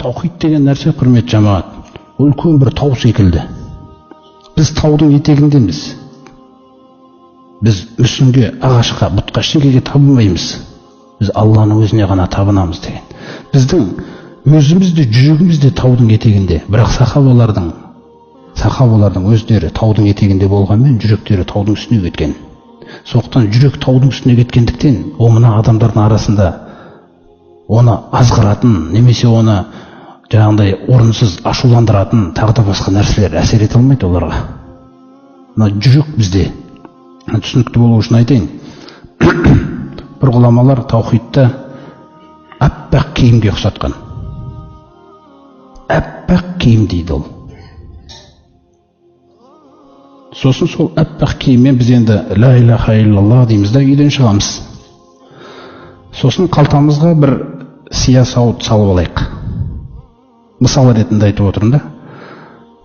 Таухид деген нәрсе, құрметті жамағат, ол үлкен бір тау секілді. Біз таудың етегіндеміз. Біз мүсінге, ағашқа, бұтқа, ештеңеге табынбаймыз. Біз Алланың өзіне ғана табынамыз деген. Біздің өзіміз де, жүрегіміз де таудың етегінде. Бірақ сахабалардың өздері таудың етегінде болғанмен, жүректері таудың үстіне кеткен. Сондықтан жүрек таудың үстіне кеткендіктен, ол мына адамдардың арасында оны азғыратын, немесе оны жаңағындай орынсыз ашуландыратын тағы да басқа нәрселер әсер ете алмайды оларға. Мына жүрек бізде түсінікті болу үшін айтайын. Бір ғұламалар таухидты аппақ киімге ұқсатқан. Аппақ киім дейді ол. Сосын сол аппақ киіммен біз енді ла илаха иллаллах дейміз да үйден шығамыз. Сосын қалтамызға бір сия сауыт салып алайық. Мысал ретінде айтып отырмын да.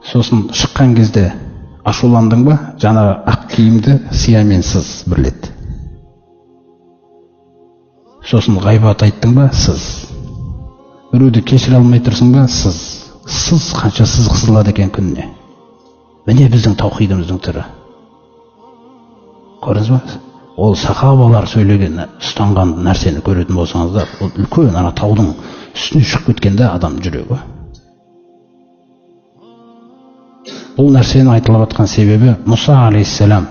Сосын шыққан кезде ашуландың ба, жаңағы ақ киімді сиямен сыз бір рет. Сосын ғайбат айттың ба, сыз. Біреуді кешіре алмай тұрсың ба, сыз. Сыз, қанша сызық сызылады екен күніне. Міне біздің таухидымыздың түрі. Көрдіңіз ба? Ол сахабалар сөйлеген, ұстанған нәрсені көретін болсаңыздар, ол үлкен ана таудың үстіне шығып кеткен да адам жүрегі. Бұл нәрсені айтылып жатқан себебі Мұса алейхиссалам,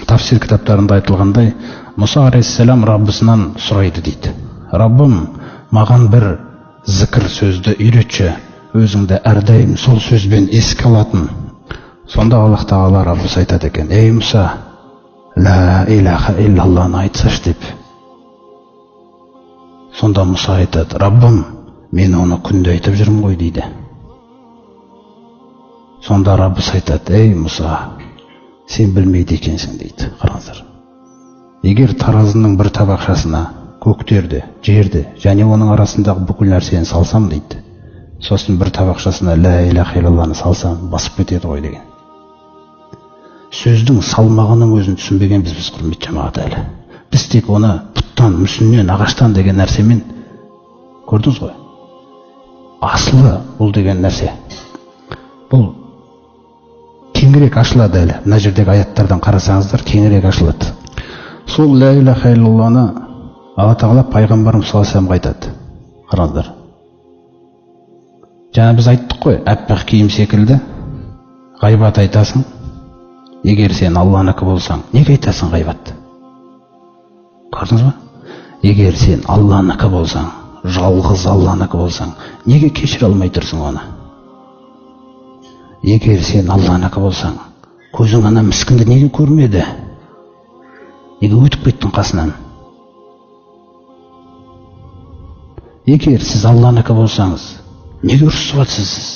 тафсир кітаптарында айтылғандай, Мұса алейхиссалам Раббысынан сұрайды дейді. Раббым, маған бір зікір сөзді үйретші, өзіңді әрдайым сол сөзбен еске алатын. Сонда Аллах Тағала Раббысы айтады екен: ей Мұса, ла илаха иллаллахны айтсашы деп. Сонда Мұса айтады: Раббым, мен оны күнде айтып жүрмін ғой дейді. Сонда Раббысы айтады: ей Мұса, сен білмейді екенсің дейді. Қараңыздар, егер таразының бір табақшасына көктерді, жерді және оның арасындағы бүкіл нәрсені салсам дейді, сосын бір табақшасына ла илаха иллаллахны салсам, басып кетеді ғой деген. Сөздің салмағының өзін түсінбеген біз, құрметті жамағат, әлі. Біз тек оны бұттан, мүсіннен, ағаштан деген нәрсемен көрдіңіз ғой. Асылы бұл деген нәрсе, бұл кеңірек ашылады әлі. Мына жердегі аяттардан қарасаңыздар, кеңірек ашылады. Сол ла илаха иллаллахны Алла Тағала пайғамбарымыз саллаллаху алейхи вассаламға айтады. Қараңыздар, жаңа біз айттық қой, аппақ киім секілді ғайбат айтасың. Егер сен Алланікі болсаң, неге айтасың ғайбатты? Көрдіңіз ба? Егер сен Алланікі болсаң, жалғыз Алланікі болсаң, неге кешіре алмай тұрсың оны? Егер сен Алланікі болсаң, көзің ана міскінді неге көрмеді? Неге өтіп кеттің қасынан? Егер сіз Алланікі болсаңыз, неге ұрысып жатсыз сіз?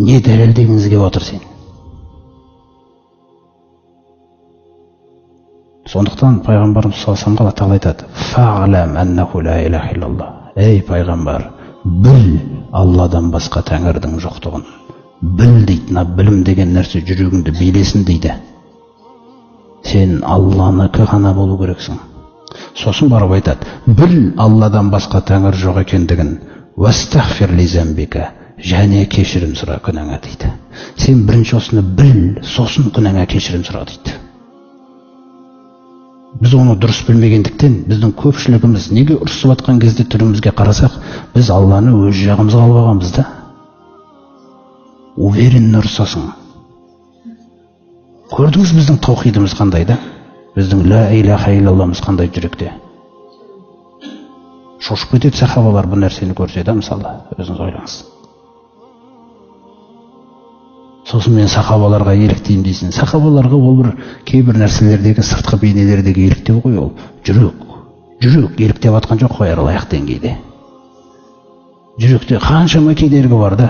Не дәлелдегіңіз келіп отыр сен? Сондықтан пайғамбарымыз саллаллаху алейхи вассаламға Алла Тағала айтады: фағлам аннаху ла илаха иллаллах. Ей пайғамбар, біл Алладан басқа тәңірдің жоқтығын. Біл дейді. Мына білім деген нәрсе жүрегіңді билесін дейді. Сен Алланікі ғана болу керексің. Сосын барып айтады: біл Алладан басқа тәңір жоқ екендігін. Уастағфир ли замбика, және кешірім сұра күнәңа дейді. Сен бірінші осыны біл, сосын күнәңа кешірім сұра дейді. Біз оны дұрыс білмегендіктен, біздің көпшілігіміз неге ұрысып жатқан кезде түрімізге қарасақ, біз Алланы өз жағымызға алып алғанбыз да. Уверенно ұрысасың. Көрдіңіз біздің таухидымыз қандай да? Біздің ла илаха иллаллахымыз қандай жүректе? Шошып кетеді сахабалар бұл нәрсені көрсе да, мысалы, өзіңіз ойлаңыз. Сосын мен сахабаларға еліктеймін дейсің. Сахабаларға ол бір кейбір нәрселердегі сыртқы бейнелердегі еліктеу ғой ол. Жүрек, жүрек еліктеп жатқан жоқ қой аяқ деңгейде. Жүректе қаншама кедергі бар да.